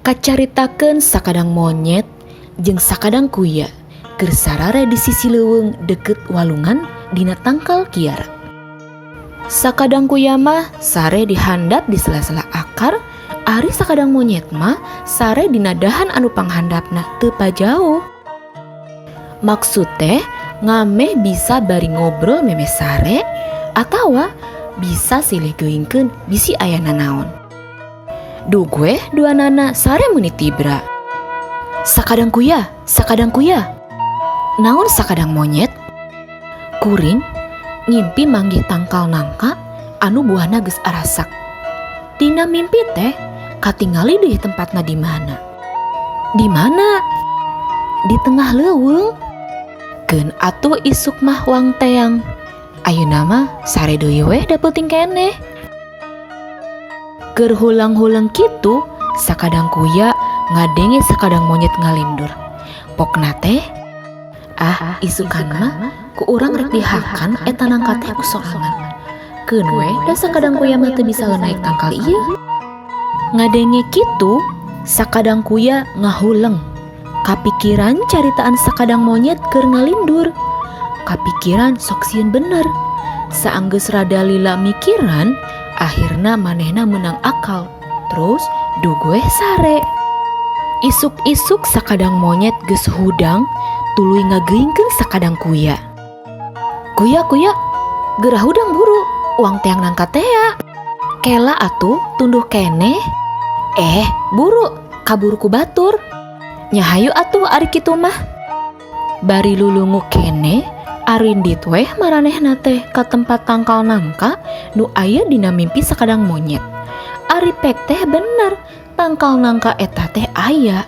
Kacaritakeun sakadang monyet jeung sakadang kuya keur sarare di sisi leuweung deukeut walungan dina tangkal kiara. Sakadang kuya mah sare di handap di sela-sela akar, ari sakadang monyet mah sare dina dahan anu panghandapna teu pajauh. Maksud teh ngameh bisa bari ngobrol memeh sare atawa bisa silih geuingkeun bisi aya nanaon. Dug weh duanana sare meuni tibra. "Sakadang kuya, sakadang kuya." "Naon, sakadang monyet?" "Kuring ngimpi manggih tangkal nangka anu buahna geus arasak. Dina mimpi teh katingali deui tempatna di mana." "Di mana?" "Di tengah leuweung." "Keun atuh isuk mah wang teang. Ayeuna mah sare deui weh, da peuting keneh." Keur hulang-huleng kitu, sakadang kuya ngadenge sakadang monyet ngalindur. Pokna teh, "Ah, isukan mah ku urang rek dihakan eta nangka teh ku sorangan. Keun we, da sakadang kuya mah teu bisa naik tangkal ieu." Ngadenge kitu, sakadang kuya ngahuleng. Kapikiran caritaan sakadang monyet keur ngalindur. Kapikiran sok sieun bener. Saanggeus rada lila mikiran, akhirna manehna menang akal. Terus dug weh sare. Isuk-isuk sakadang monyet geus hudang, tuluy ngageuingkeun sakadang kuya. "Kuya, kuya, geura hudang buru, wang teang nangka tea." "Kela atuh, tunduh keneh." "Eh, buru, kaburu ku batur." "Nya hayu atuh ari kitu mah." Bari lulungu keneh, arindit weh maranehna teh ka tempat tangkal nangka nu aya dina mimpi sakadang monyet. Ari pek teh bener, tangkal nangka eta teh aya.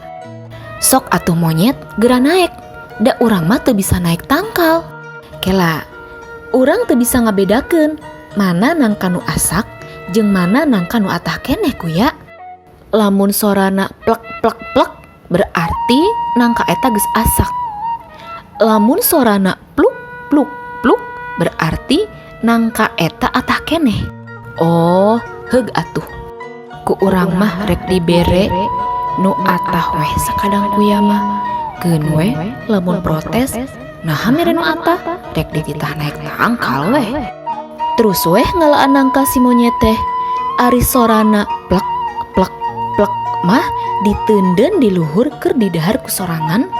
"Sok atuh monyet, geura naek. Da urang mah teu bisa naik tangkal." "Kela, urang teu bisa ngabedakeun mana nangka nu asak jeung mana nangka nu atah keneh, kuya. Lamun sorana plek plek plek, berarti nangka eta geus asak. Lamun sorana pluk pluk pluk, berarti nangka eta atah keneh." "Oh, heug atuh. Ku urang mah rek dibere nu atah weh sakadang kuya mah. Keun weh lamun protes, naha mere nu atah, rek dititah naik tangkal weh." Terus weh ngalaan nangka si monyet teh. Ari sorana plek plek plek mah diteundeun di luhur keur didahar ku sorangan,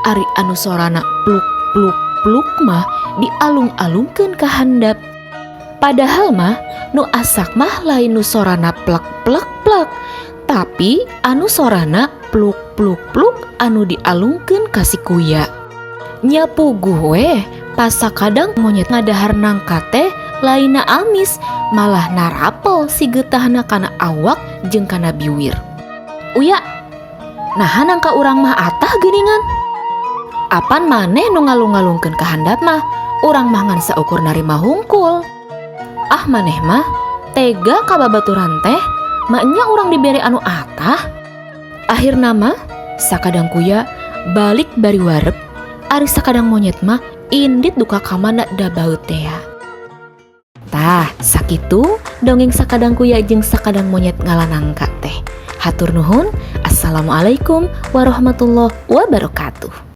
ari anu sorana pluk pluk pluk mah dialung-alungkeun ka handap. Padahal mah nu asak mah lain nu sorana plek plek plek, tapi anu sorana pluk pluk pluk anu dialungkeun ka si kuya. Nya puguh weh, pas sakadang monyet ngadahar nangka teh lainna amis, malah narapel si getahna kana awak jeung kana biwir. "Uya, naha nangka urang mah atah geuningan?" "Apan maneh nu ngalung-ngalungkeun ka handap mah, urang mah ngan saukur narima hungkul." "Ah, maneh mah tega ka babaturan teh, maenya urang dibere anu atah." Akhirna mah sakadang kuya balik bari wareg, ari sakadang monyet mah indit duka ka mana da baeud tea. Tah, sakitu dongeng sakadang kuya jeung sakadang monyet ngala nangka teh. Hatur nuhun. Assalamualaikum warahmatullahi wabarakatuh.